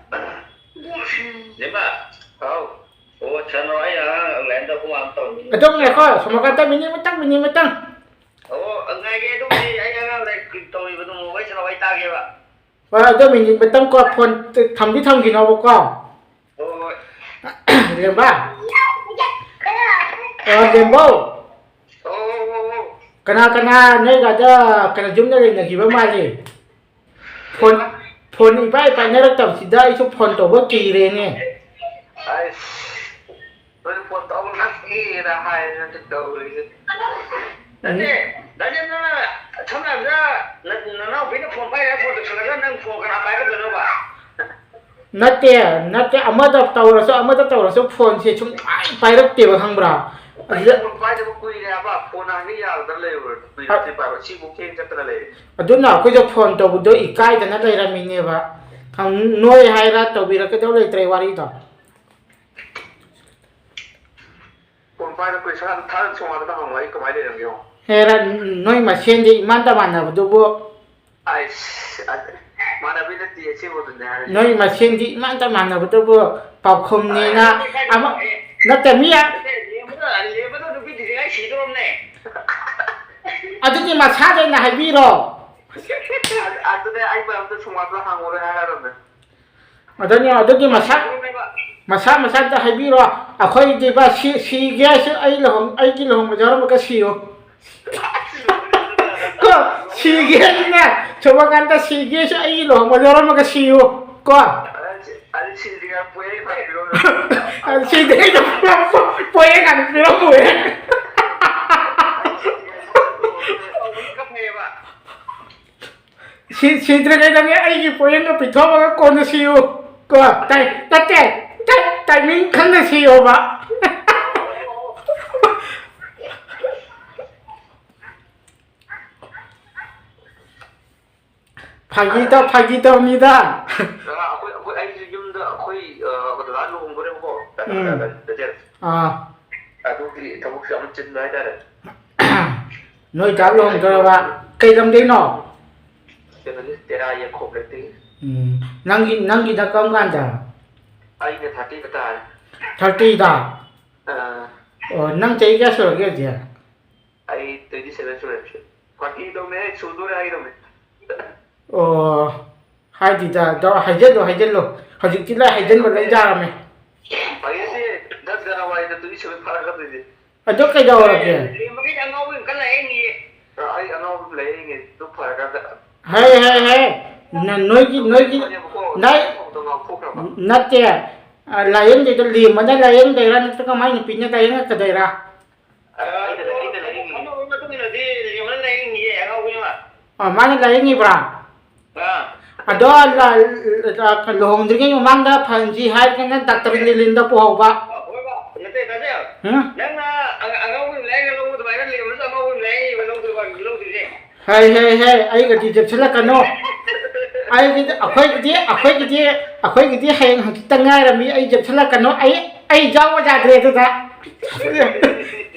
ꯅꯦꯝꯕ? ꯍꯥꯎ꯫ ꯑꯣ, ꯁꯥꯟꯅꯧ, ꯑꯩ ꯑꯉꯥꯡ ꯂꯥꯏꯟꯗ ꯑꯩꯈꯣꯏ ꯃꯥꯅ ꯇꯧꯔꯤ꯫ ꯑꯗꯨꯝ ꯉꯥꯏꯈꯣ, ꯁꯣꯃꯣꯀꯥꯟꯇ, ꯃꯤꯅꯤꯠ ꯑꯃꯇꯪ, ꯃꯤꯅꯤꯠ ꯑꯃꯇꯪ꯫ ꯑꯣ, ꯉꯥꯏꯒꯦ, ꯑꯗꯨꯕꯨꯗꯤ ꯑꯩ ꯑꯉꯥꯡ ꯂꯥꯏꯔꯤꯛ ꯇꯧꯔꯤꯕꯗꯨ ꯋꯥꯔꯤ ꯁꯥꯟꯅꯧ, ꯑꯩ ꯇꯥꯒꯦꯕ꯫ ꯍꯣꯏ, ꯑꯗꯣ ꯃꯤꯅꯤꯠ ꯑꯃꯇꯪꯀꯣ, ꯐꯣꯟ ꯊꯝꯗꯤ ꯊꯝꯈꯤꯅꯣꯕꯀꯣ꯫ ꯍꯣꯏ, ꯍꯣꯏ꯫ ꯂꯦꯝꯕ? ꯑꯣ, ꯂꯦꯝꯕꯧ? ꯑꯣ, ꯑꯣ, ꯑꯣ, ꯑꯣ꯫ ꯀꯅꯥ ꯀꯅꯥ ꯅꯣꯏ ꯑꯗꯥꯏꯗ ꯀꯩꯅꯣ ꯌꯨꯝꯗ ꯂꯩꯅꯈꯤꯕ ꯃꯥꯜꯂꯤ? ꯐꯣꯟ, ꯐꯣꯟ ꯏꯄꯥꯏ ꯄꯥꯏꯅꯔꯛꯇꯕꯁꯤꯗ ꯑꯩꯁꯨ ꯐꯣꯟ ꯇꯧꯕ ꯀꯤꯔꯦꯅꯦ꯫ ꯑꯩꯁ, ꯅꯣꯏ ꯐꯣꯟ ꯇꯧꯔꯛꯀꯦꯅ ꯍꯥꯏꯔꯦ ꯅꯪꯁꯨ ꯇꯧꯔꯤꯁꯦ꯫ ꯅꯠꯇꯦ, ꯗꯥ ꯖꯦꯟꯗ꯭ꯔꯅ ꯁꯝꯅ ꯍꯥꯏꯔꯕꯗ ꯅ-, ꯅꯅꯥꯎꯄꯤꯅ ꯐꯣꯟ ꯄꯥꯏꯔꯦ, ꯐꯣꯟ ꯇꯧꯁꯜꯂꯒ ꯅꯪ ꯐꯣꯟ ꯀꯅꯥ ꯄꯥꯏꯒꯗꯣꯏꯅꯣꯕ? ꯅꯠꯇꯦ, ꯅꯠꯇꯦ, ꯑꯃꯗ ꯇꯧꯔꯁꯨ, ꯑꯃꯗ ꯇꯧꯔꯁꯨ ꯐꯣꯟꯁꯦ ꯁꯨꯡꯄꯥꯏ ꯄꯥꯏꯔꯛꯇꯦꯕ, ꯈꯪꯕ꯭ꯔꯥ? ꯑꯩ ꯑꯗꯨꯗ ꯐꯣꯟ ꯄꯥꯏꯗꯕ ꯀꯨꯏꯔꯦ ꯍꯥꯏꯕ, ꯐꯣꯟ ꯍꯥꯟꯅ ꯌꯥꯗꯅ ꯂꯩꯔꯨꯔꯦ, ꯀꯨꯏꯔꯦ ꯑ-, ꯁꯤ ꯄꯥꯏꯕ, ꯁꯤꯕꯨꯛ ꯊꯦꯡ ꯆꯠꯇꯅ ꯂꯩꯔꯦ꯫ ꯑꯗꯨꯅ ꯑꯩꯈꯣꯏꯁꯨ ꯐꯣꯟ ꯇꯧꯕꯗꯣ ꯏꯀꯥꯏꯗꯅ ꯂꯩꯔꯝꯃꯤꯅꯦꯕ꯫ ꯈꯪ-, ꯅꯣꯏ ꯍꯥꯏꯔ ꯇꯧꯕꯤꯔꯛꯀꯗꯧ ꯂꯩꯇ꯭ꯔꯦ ꯋꯥꯔꯤꯗꯣ꯫ ꯐꯣꯟ ꯄꯥꯏꯔ ꯀꯨꯏ ꯁꯅꯥꯗꯣ ꯊꯥꯔ ꯁꯣꯃꯥꯗ ꯍꯪꯉꯣ, ꯑꯩ ꯀꯃꯥꯏꯅ ꯂꯩꯔꯝꯒꯦ ꯌꯦꯡꯉꯣ꯫ ꯍꯦꯔꯥ, ꯅꯣꯏ ꯃꯁꯦꯟꯗꯤ ꯏꯃꯥꯟꯇ ꯃꯥꯟꯅꯕꯗꯨꯕꯨ꯫ ꯑꯩꯁ, ꯑꯗ-, ꯃꯥꯟꯅꯕꯤ ꯅꯠꯇꯦ, ꯑꯁꯦꯡꯕꯗꯨꯅꯦ ꯍꯥꯏꯔꯤꯁꯦ꯫ ꯅꯣꯏ ꯃꯁꯦꯟꯗꯤ ꯏꯃꯥꯟꯇ ꯃꯥꯟꯅꯕꯗꯨꯕꯨ ꯄꯥꯎꯈꯨꯝꯅꯦꯅ ꯑꯃ, ꯅꯠꯇꯦ, ꯃꯤ ꯌꯥ-, ꯅꯠꯇꯦ, ꯂꯦꯝꯕꯗꯣ, ꯂꯦꯝꯕꯗꯣ ꯅꯨꯄꯤ ꯊꯤꯗ꯭ꯔꯤꯉꯩ ꯁꯤꯗꯣꯔꯝꯅꯦ꯫ ꯑꯗꯨꯗꯤ ꯃꯁꯥꯗ ꯑꯣꯏꯅ ꯍꯥꯏꯕꯤꯔꯣ꯫ ꯑꯗꯨꯅꯦ, ꯑꯩ ꯃꯔꯝꯗ ꯁꯨꯃꯥꯡꯗ ꯍꯪꯉꯨꯔꯦ ꯍꯥꯏꯔꯕꯅꯦ꯫ ꯑꯗꯨꯅꯦ, ꯑꯗꯨꯒꯤ ꯃꯁꯥ, ꯃꯁꯥ ꯃꯁꯥꯗ ꯍꯥꯏꯕꯤꯔꯣ꯫ ꯑꯩꯈꯣꯏꯗꯤ ꯕꯥ ꯁꯤ-, ꯁꯤꯒꯦ ꯍꯥꯏꯁꯨ ꯑꯩ ꯂꯨꯍꯣꯡ-, ꯑꯩꯒꯤ ꯂꯨꯍꯣꯡꯕ ꯌꯥꯎꯔꯝꯃꯒ ꯁꯤꯌꯨ꯫ ꯁꯤꯒꯦꯅ, ꯁꯣꯃꯣꯀꯥꯟꯇ, ꯁꯤꯒꯦꯁꯨ ꯑꯩꯒꯤ ꯂꯨꯍꯣꯡꯕ ꯌꯥꯎꯔꯝꯃꯒ ꯁꯤꯌꯨ ꯀꯣ꯫ ꯑꯗꯨ ꯁꯤꯗ꯭ꯔꯤꯉꯩꯗ ꯄꯣꯌꯦꯡ ꯍꯥꯟꯅ ꯄꯤꯔꯝꯃꯨꯍꯦ꯫ ꯁꯤ ꯁꯤꯗ꯭ꯔꯤꯉꯩꯗꯅꯦ ꯑꯩꯒꯤ ꯄꯣꯌꯦꯡꯗꯣ ꯄꯤꯊꯣꯛꯑꯒ ꯀꯣꯟꯅ ꯁꯤꯌꯨ ꯀꯣ꯫ ꯇꯥꯏ ꯅꯠꯇꯦ, ꯇꯥꯏ ꯇꯥꯏꯃꯤꯡ ꯈꯪꯅ ꯁꯤꯌꯣꯕ꯫ ꯐꯥꯒꯤ ꯇꯧ ꯐꯥꯒꯤ ꯇꯧꯅꯤꯗ꯫ ꯑꯩꯈꯣꯏ ꯑꯩꯈꯣꯏ ꯑꯩꯁꯨ ꯌꯨꯝꯗ ꯑꯩꯈꯣꯏ ꯗꯗꯥ ꯂꯨꯍꯣꯡꯗꯣꯔꯦꯕꯀꯣ꯫ ꯎꯝ꯫ ꯑꯥ꯫ ꯑꯗꯨꯒꯤ ꯊꯕꯛꯁꯨ ꯌꯥꯝ ꯆꯤꯟꯕ ꯍꯥꯏꯇꯥꯔꯦ꯫ ꯅꯣꯏ ꯗꯥ ꯂꯨꯍꯣꯡꯗꯣꯔꯕ? ꯀꯩ ꯂꯝꯗꯩꯅꯣ? ꯀꯩꯅꯣꯗꯤ ꯇꯦꯔꯥ ꯌꯦꯡꯈꯣꯛ ꯂꯩꯇꯦ꯫ ꯎꯝ꯫ ꯅꯪꯒꯤ ꯅꯪꯒꯤꯗ ꯀꯔꯝ ꯀꯥꯟꯗ? ꯑꯩꯅ ꯊꯥꯔꯇꯤꯗ ꯇꯥꯔꯦ꯫ ꯊꯥꯔꯇꯤꯗ? ꯑꯥ꯫ ꯑꯣ, ꯅꯪ ꯆꯍꯤ ꯀꯌꯥ ꯁꯨꯔꯒꯦ ꯍꯧꯖꯤꯛ? ꯑꯩ ꯇ꯭ꯋꯦꯟꯇꯤ ꯁꯚꯦꯟ ꯁꯨꯔꯦ꯫ ꯐꯥꯒꯤ ꯇꯧꯅꯦ, ꯁꯨꯗꯣꯔꯦ ꯍꯥꯏꯒꯗꯧꯅꯦ꯫ ꯑꯣ, ꯍꯥꯏꯗꯤꯗ ꯑꯗꯣ ꯍꯥꯏꯖꯜꯂꯣ ꯍꯥꯏꯖꯜꯂꯣ꯫ ꯍꯧꯖꯤꯛꯇꯤ ꯂꯣꯏ ꯍꯥꯏꯖꯟꯕ ꯂꯣꯏ ꯌꯥꯔꯝꯃꯦ꯫ ꯐꯥꯒꯤꯁꯦ ꯗꯁ ꯖꯅꯋꯥꯔꯤꯗ ꯇ꯭ꯋꯦꯟꯇꯤ ꯁꯚꯦꯟ ꯐꯥꯔꯛꯀꯗꯣꯏꯅꯦ꯫ ꯑꯗꯣ ꯀꯩꯗꯧꯔꯒꯦ? ꯂꯦꯝꯕꯒꯤꯗꯤ ꯑꯉꯥꯎꯕꯤ ꯑꯃ ꯀꯟꯅ ꯂꯥꯏꯌꯦꯡꯉꯤꯌꯦ꯫ ꯑ, ꯑꯩ ꯑꯉꯥꯎꯕꯤ ꯑꯃ ꯂꯥꯏꯌꯦꯡꯉꯦ, ꯑꯗꯨ ꯐꯔꯀꯥꯟꯗ꯫ ꯍꯦ, ꯍꯦ, ꯍꯦ꯫ ꯅ-, ꯅꯣꯏꯒꯤ, ꯅꯣꯏꯒꯤ, ꯐꯅꯦꯕꯀꯣ, ꯅꯥꯏ-, ꯑꯗꯣ ꯉꯥꯎꯊꯣꯛꯈ꯭ꯔꯕ꯫ ꯅꯠꯇꯦ꯫ ꯑ, ꯂꯥꯏꯌꯦꯡꯗꯣꯏꯗꯣ ꯂꯦꯝꯕꯅ ꯂꯥꯏꯌꯦꯡꯗꯣꯏꯔꯥ ꯅꯠꯇ꯭ꯔꯒ ꯃꯥꯏ ꯅꯨꯄꯤꯅ ꯂꯥꯏꯌꯦꯡꯉꯛꯀꯗꯣꯏꯔꯥ? ꯑ, ꯑꯩꯅ, ꯑꯩꯅ ꯂꯥꯏꯌꯦꯡꯉꯤꯅꯦ꯫ ꯈꯪꯅꯕꯒꯤ ꯃꯇꯨꯡ ꯏꯟꯅꯗꯤ ꯂꯦꯝꯕꯅ ꯂꯥꯏꯌꯦꯡꯉꯤꯌꯦ, ꯑꯉꯥꯎꯕꯤ ꯑꯃ꯫ ꯑ, ꯃꯥꯅ ꯂꯥꯏꯌꯦꯡꯉꯤꯕ꯭ꯔꯥ? ꯑꯥ꯫ ꯑꯗꯣ ꯂ-, ꯂ-, ꯂꯨꯍꯣꯡꯗ꯭ꯔꯤꯉꯩ ꯃꯃꯥꯡꯗ ꯐꯍꯟꯁꯤ ꯍꯥꯏꯗꯅ ꯗꯥꯛꯇꯔ ꯂꯤꯂꯤꯟꯗ ꯄꯨꯍꯧꯕ꯫ ꯍꯣꯏꯕ, ꯅꯠꯇꯦ, ꯇꯥꯖꯦꯜ꯫ ꯍꯨꯝ? ꯅꯪꯅ ꯑ-, ꯑꯉꯥꯎꯕ ꯑꯃ ꯂꯩꯔꯒ ꯂꯧꯕ ꯑꯗꯨꯃꯥꯏꯅ ꯂꯩꯔꯝꯕꯁꯨ ꯑꯉꯥꯎꯕ ꯑꯃ ꯂꯩ, ꯂꯧꯗꯣꯏꯕ, ꯂꯧꯗꯣꯏꯁꯦ꯫ ꯍꯩ, ꯍꯩ, ꯍꯩ, ꯑꯩꯒꯗꯤ ꯆꯦꯞꯁꯤꯜꯂꯛꯀꯅꯨ꯫ ꯑꯩꯒꯤꯗꯤ, ꯑꯩꯈꯣꯏꯒꯤꯗꯤ, ꯑꯩꯈꯣꯏꯒꯤꯗꯤ, ꯑꯩꯈꯣꯏꯒꯤꯗꯤ ꯍꯌꯦꯡ ꯍꯪꯆꯤꯠꯇ ꯉꯥꯏꯔꯝꯃꯤ, ꯑꯩ ꯆꯦꯞꯁꯤꯜꯂꯛꯀꯅꯨ, ꯑꯩ, ꯑꯩ ꯌꯥꯎꯕ ꯌꯥꯗ꯭ꯔꯦ ꯑꯗꯨꯗ꯫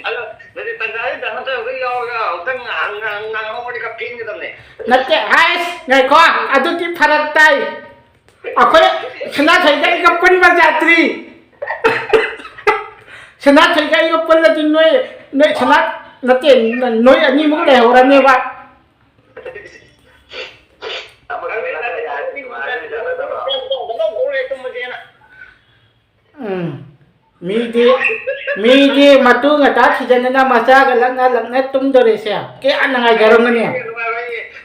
ꯑꯗꯣ, ꯅꯠꯇꯦ, ꯇꯟꯖꯥꯁꯤꯗ ꯍꯟꯗꯛ ꯑꯩꯈꯣꯏ ꯌꯥꯎꯔꯒ ꯑꯃꯨꯛꯇꯪ ꯉꯥꯡ-, ꯉꯥꯡ-, ꯉꯥꯡꯍꯧꯔꯗꯤ ꯈꯔ ꯄꯦꯟꯒꯗꯕꯅꯦ꯫ ꯅꯠꯇꯦ, ꯍꯥꯏꯁ, ꯉꯥꯏꯈꯣ, ꯑꯗꯨꯗꯤ ꯐꯔꯛ ꯇꯥꯏ꯫ ꯑꯩꯈꯣꯏ ꯁꯅꯥꯊꯣꯏꯒ ꯑꯩꯒ ꯄꯨꯟꯕ ꯌꯥꯗ꯭ꯔꯤ꯫ ꯁꯅꯥꯊꯣꯏꯒ ꯑꯩꯒ ꯄꯨꯜꯂꯗꯤ ꯅꯣꯏ, ꯅꯣꯏ ꯁꯅꯥ-, ꯅꯠꯇꯦ, ꯅꯣꯏ ꯑꯅꯤꯃꯨꯛ ꯂꯩꯍꯧꯔꯅꯦꯕ꯫ ꯎꯝ꯫ ꯃꯤꯗꯤ, ꯃꯤꯗꯤ ꯃꯇꯨ ꯉꯟꯇꯥ ꯊꯤꯖꯤꯟꯗꯅ ꯃꯆꯥꯒ ꯂꯛꯅ ꯂꯛꯅ ꯇꯨꯝꯗꯣꯔꯤꯁꯦ ꯀꯌꯥ ꯅꯨꯡꯉꯥꯏꯖꯔꯝꯒꯅꯤ꯫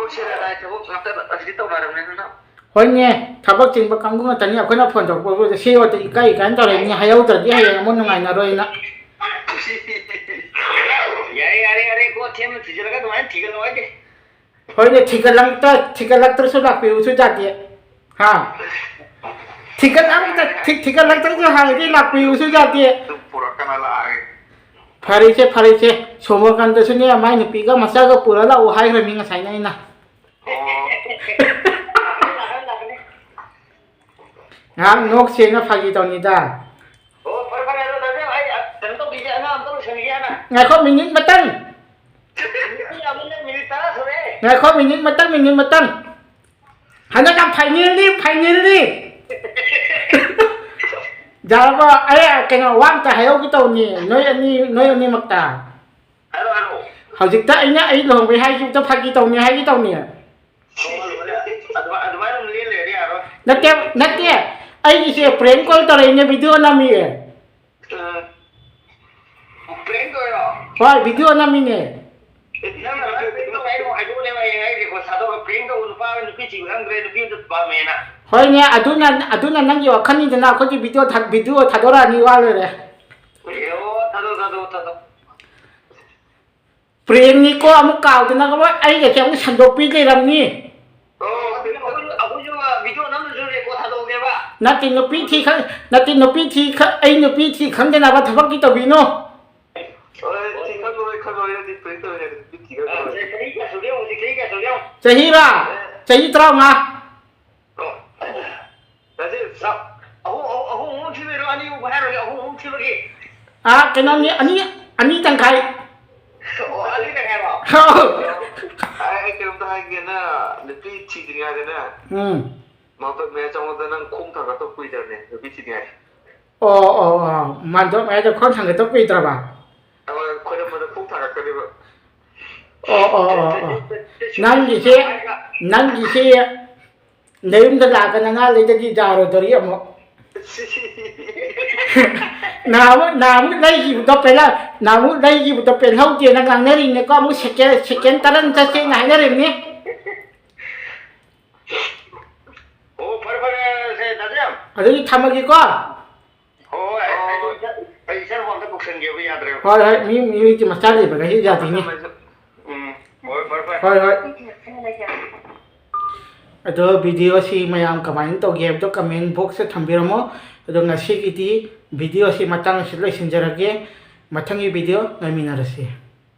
ꯊꯕꯛꯁꯦ ꯂꯅꯥꯏ ꯊꯕꯛ ꯉꯥꯛꯇ ꯑꯁꯤꯗꯤ ꯇꯧꯅꯔꯕꯅꯤꯅ꯫ ꯍꯣꯏꯅꯦ, ꯊꯕꯛ ꯆꯤꯟꯕ ꯀꯥꯡꯕꯨ ꯉꯥꯛꯇꯅꯤ꯫ ꯑꯩꯈꯣꯏꯅ ꯐꯣꯟ ꯇꯧꯔꯛꯄꯕꯨ ꯁꯤ ꯑꯣꯏꯗ ꯏꯀꯥꯏ ꯏꯀꯥꯏꯅ ꯇꯧꯔꯛꯏꯅꯤ, ꯍꯥꯏꯍꯧꯗ꯭ꯔꯗꯤ ꯍꯌꯦꯡ ꯑꯃꯨꯛ ꯅꯨꯡꯉꯥꯏꯅꯔꯣꯏꯅ꯫ ꯌꯥꯔꯦ, ꯌꯥꯔꯦ, ꯌꯥꯔꯦ, ꯀꯣ ꯊꯦꯝꯅ ꯊꯤꯖꯤꯜꯂꯒ ꯑꯗꯨꯃꯥꯏꯅ ꯊꯤꯒꯠꯂꯣ ꯍꯥꯏꯗꯦ꯫ ꯍꯣꯏꯅꯦ, ꯊꯤꯒꯠꯂꯛꯇ-, ꯊꯤꯒꯠꯂꯛꯇ꯭ꯔꯁꯨ ꯂꯥꯛꯄꯤꯌꯨꯁꯨ ꯌꯥꯗꯦ꯫ ꯍꯥ? ꯊꯤꯒꯠꯂꯛꯇ-, ꯊꯤ-, ꯊꯤꯒꯠꯂꯛꯇ꯭ꯔꯁꯨ ꯍꯥꯟꯅꯗꯤ ꯂꯥꯛꯄꯤꯌꯨꯁꯨ ꯌꯥꯗꯦ꯫ ꯑꯗꯨꯝ ꯄꯨꯔꯛꯀꯅ ꯂꯥꯛꯑꯒꯦ꯫ ꯐꯔꯦꯁꯦ, ꯐꯔꯦꯁꯦ꯫ ꯁꯣꯃꯣꯀꯥꯟꯇꯁꯨꯅꯦ, ꯃꯥꯏ ꯅꯨꯄꯤꯒ ꯃꯆꯥꯒ ꯄꯨꯔ ꯂꯥꯛꯑꯣ ꯍꯥꯏꯈ꯭ꯔꯃꯤ ꯉꯁꯥꯏꯅ ꯑꯩꯅ꯫ ꯑꯣ꯫ ꯉꯥꯏꯍꯥꯛ ꯅꯣꯛꯁꯦꯅ ꯐꯥꯒꯤ ꯇꯧꯅꯤꯗ꯫ ꯑꯣ, ꯐꯔꯦ, ꯐꯔꯦ, ꯑꯗꯣ ꯗꯥ ꯖꯦꯝ, ꯑꯩ, ꯑ, ꯀꯩꯅꯣ ꯇꯧꯈꯤꯒꯦ, ꯑꯉꯥꯡ ꯑꯝꯇ ꯂꯣꯏꯁꯟꯈꯤꯒꯦ ꯍꯥꯟꯅ꯫ ꯉꯥꯏꯈꯣ, ꯃꯤꯅꯤꯠ ꯃꯇꯪ꯫ ꯃꯤꯅꯤꯠ ꯌꯥꯝꯃꯟꯂꯦ, ꯃꯤꯅꯤꯠ ꯇꯔꯥ ꯁꯨꯔꯦ꯫ ꯉꯥꯏꯈꯣ, ꯃꯤꯅꯤꯠ ꯃꯇꯪ, ꯃꯤꯅꯤꯠ ꯃꯇꯪ꯫ ꯍꯟꯗꯛꯀ ꯐꯥꯏꯅꯦꯜꯅꯤ, ꯐꯥꯏꯅꯦꯜꯅꯤ꯫ ꯌꯥꯔꯕꯣ? ꯑꯩ ꯀꯩꯅꯣ, ꯋꯥ ꯑꯝꯇ ꯍꯥꯏꯍꯧꯒꯦ ꯇꯧꯅꯤ, ꯅꯣꯏ ꯑꯅꯤ, ꯅꯣꯏ ꯑꯅꯤꯃꯛꯇ꯫ ꯍꯥꯏꯔꯣ, ꯍꯥꯏꯔꯣ꯫ ꯍꯧꯖꯤꯛꯇ ꯑꯩꯅ ꯑꯩ ꯂꯨꯍꯣꯡꯕꯩ ꯍꯥꯏꯈꯤꯕꯗꯣ ꯐꯥꯒꯤ ꯇꯧꯅꯤ ꯍꯥꯏꯒꯦ ꯇꯧꯅꯤ꯫ ꯑꯗꯨꯃꯥꯏ-, ꯑꯗꯨꯃꯥꯏꯅ ꯑꯗꯨꯝ ꯂꯦꯟ ꯂꯩꯔꯗꯤ ꯌꯥꯔꯣꯏ꯫ ꯅꯠꯇꯦ, ꯅꯠꯇꯦ꯫ ꯑꯩꯒꯤꯁꯦ prank call ꯇꯧꯔꯛꯏꯅꯦ, video ꯅꯝꯃꯤꯌꯦ꯫ ꯎꯝ꯫ Prank ꯇꯧꯔꯤꯔꯣ? ꯍꯣꯏ, video ꯅꯝꯃꯤꯅꯦ꯫ ꯅꯪꯅ ꯂꯣꯏ prank ꯇꯧ ꯍꯥꯏꯗꯣ ꯍꯥꯏꯗꯣꯛꯑꯣꯅꯦ, ꯍꯌꯦꯡ ꯑꯩ record ꯊꯥꯗꯣꯛꯑꯒ prank ꯇꯧꯕ ꯅꯨꯄꯥ ꯅꯨꯄꯤ ꯊꯤꯕ ꯈꯪꯗ꯭ꯔꯦ, ꯅꯨꯄꯤ ꯑꯝꯇ ꯄꯥꯝꯃꯦꯅ꯫ ꯍꯣꯏꯅꯦ, ꯑꯗꯨꯅ, ꯑꯗꯨꯅ ꯅꯪꯒꯤ ꯋꯥꯈꯜꯅꯤꯗꯅ, ꯑꯩꯈꯣꯏꯗꯤ video ꯊꯥ-, video ꯊꯥꯗꯣꯔꯛꯑꯅꯤ, ꯋꯥ ꯂꯣꯏꯔꯦ꯫ ꯑꯣ, ꯊꯥꯗꯣꯛ, ꯊꯥꯗꯣꯛ, ꯊꯥꯗꯣꯛ꯫ Prankꯅꯤꯀꯣ, ꯑꯃꯨꯛ ꯀꯥꯎꯗꯅꯕ ꯑꯩꯒꯁꯦ ꯑꯃꯨꯛ ꯁꯟꯗꯣꯛꯄꯤ ꯂꯩꯔꯝꯅꯤ꯫ ꯑꯣ, ꯑꯩꯈꯣꯏꯁꯨ, ꯑꯩꯈꯣꯏꯁꯨ, ꯑ, video ꯅꯝꯗꯨꯁꯨ record ꯊꯥꯗꯣꯛꯑꯒꯦꯕ꯫ ꯅꯠꯇꯦ, ꯅꯨꯄꯤ ꯊꯤ ꯈꯪ-, ꯅꯠꯇꯦ, ꯅꯨꯄꯤ ꯊꯤ ꯈ-, ꯑꯩ ꯅꯨꯄꯤ ꯊꯤ ꯈꯪꯗꯅꯕ ꯊꯕꯛꯇꯤ ꯇꯧꯕꯤꯅꯨ꯫ ꯍꯣꯏ, ꯊꯤ ꯈꯪꯉꯔꯣꯏ, ꯈꯪꯉꯔꯣꯏ, ꯅꯠꯇꯦ, prank ꯇꯧꯔꯤꯅꯦ, ꯅꯨꯄꯤ ꯊꯤ ꯈꯪꯉꯔꯣꯏ꯫ ꯑ, ꯆꯍꯤ ꯀꯌꯥ ꯁꯨꯔꯒꯦ ꯍꯧꯖꯤꯛ? ꯆꯍꯤ ꯀꯌꯥ ꯁꯨꯔꯒꯦ? ꯆꯍꯤꯔꯥ? ꯑꯦ꯫ ꯆꯍꯤ ꯇꯔꯥꯃꯉꯥ꯫ ꯑꯣ꯫ ꯗꯥ ꯖꯦꯝꯁ, ꯑꯍꯨꯝ, ꯑꯍꯨꯝ, ꯑꯍꯨꯝ, ꯑꯍꯨꯝ ꯊꯤꯕꯩꯔꯣ? ꯑꯅꯤ ꯑꯍꯨꯝ ꯍꯥꯏꯔꯣꯅꯦ, ꯑꯍꯨꯝ, ꯑꯍꯨꯝ ꯊꯤꯕꯒꯤ? ꯑꯥ, ꯀꯩꯅꯣꯅꯤ, ꯑꯅꯤ, ꯑꯅꯤ ꯇꯪꯈꯥꯏ꯫ ꯑꯣ, ꯑꯅꯤ ꯇꯪꯈꯥꯏꯔꯣ? ꯑꯧ꯫ ꯑꯩ, ꯑꯩ ꯀꯩꯅꯣꯝꯇ ꯍꯥꯏꯒꯦꯅ, ꯅꯨꯄꯤ ꯊꯤꯗ꯭ꯔꯤꯉꯩꯗꯅꯦ, ꯎꯝ꯫ ꯃꯥꯝꯇꯣꯞ ꯃꯌꯥꯏ ꯆꯪꯕꯗ ꯅꯪ ꯈꯣꯡ ꯊꯥꯡꯒꯠꯇꯧ ꯀꯨꯏꯗ꯭ꯔꯕꯅꯦ, ꯅꯨꯄꯤ ꯊꯤꯗ꯭ꯔꯤꯉꯩ꯫ ꯑꯣ, ꯑꯣ, ꯑꯣ, ꯃꯥꯝꯇꯣꯞ ꯃꯌꯥꯏꯗ ꯈꯣꯡ ꯊꯥꯡꯒꯠꯇꯧ ꯀꯨꯏꯗ꯭ꯔꯕ? ꯑ, ꯈꯣꯏꯔꯝꯕꯗ ꯈꯣꯡ ꯊꯥꯡꯒꯠꯀꯅꯦꯕ꯫ ꯑꯣ, ꯑꯣ, ꯑꯣ, ꯑꯣ꯫ ꯅꯪꯒꯤꯁꯦ, ꯅꯪꯒꯤꯁꯦ ꯅꯌꯨꯝꯗ ꯂꯥꯛꯑꯒ ꯅꯅꯥ ꯂꯩꯗꯗꯤ ꯌꯥꯔꯣꯏꯗꯣꯔꯤ ꯑꯃꯨꯛ꯫ ꯅꯍꯥꯟꯃꯨꯛ, ꯅꯍꯥꯟꯃꯨꯛ ꯂꯩꯈꯤꯕꯗꯣ ꯄꯦꯜꯍꯧ-, ꯅꯍꯥꯟꯃꯨꯛ ꯂꯩꯈꯤꯕꯗꯣ ꯄꯦꯜꯍꯧꯗꯦꯅ ꯉꯥꯡꯅꯔꯤꯅꯦꯀꯣ, ꯑꯃꯨꯛ second, second ꯇꯔꯟ ꯆꯠꯁꯦꯅ ꯍꯥꯏꯅꯔꯤꯕꯅꯤ꯫ ꯑꯗꯨꯗꯤ ꯊꯝꯃꯒꯦꯀꯣ꯫ ꯍꯣꯏ, ꯑꯩ, ꯑꯩ ꯏꯆꯥꯅꯨꯄꯥ ꯑꯝꯇ ꯀꯧꯁꯟꯒꯦꯕ, ꯌꯥꯗ꯭ꯔꯦꯕ꯫ ꯍꯣꯏ ꯍꯣꯏ, ꯃꯤ ꯃꯤ ꯃꯆꯥ ꯂꯩꯕꯒ ꯍꯦꯛ ꯌꯥꯗꯦꯅꯦ꯫ ꯎꯝ, ꯍꯣꯏ, ꯐꯔꯦ, ꯐꯔꯦ꯫ ꯍꯣꯏ ꯍꯣꯏ꯫ ꯑꯗꯣ video ꯁꯤ ꯃꯌꯥꯝ ꯀꯃꯥꯏꯅ ꯇꯧꯒꯦ ꯍꯥꯏꯕꯗꯣ comment box ꯇ ꯊꯝꯕꯤꯔꯝꯃꯣ꯫ ꯑꯗꯣ ꯉꯁꯤꯒꯤꯗꯤ video ꯁꯤ ꯃꯇꯥꯡ ꯑꯁꯤꯗ ꯂꯣꯏꯁꯤꯟꯖꯔꯒꯦ꯫ ꯃꯊꯪꯒꯤ video ꯉꯥꯏꯃꯤꯟꯅꯔꯁꯤ꯫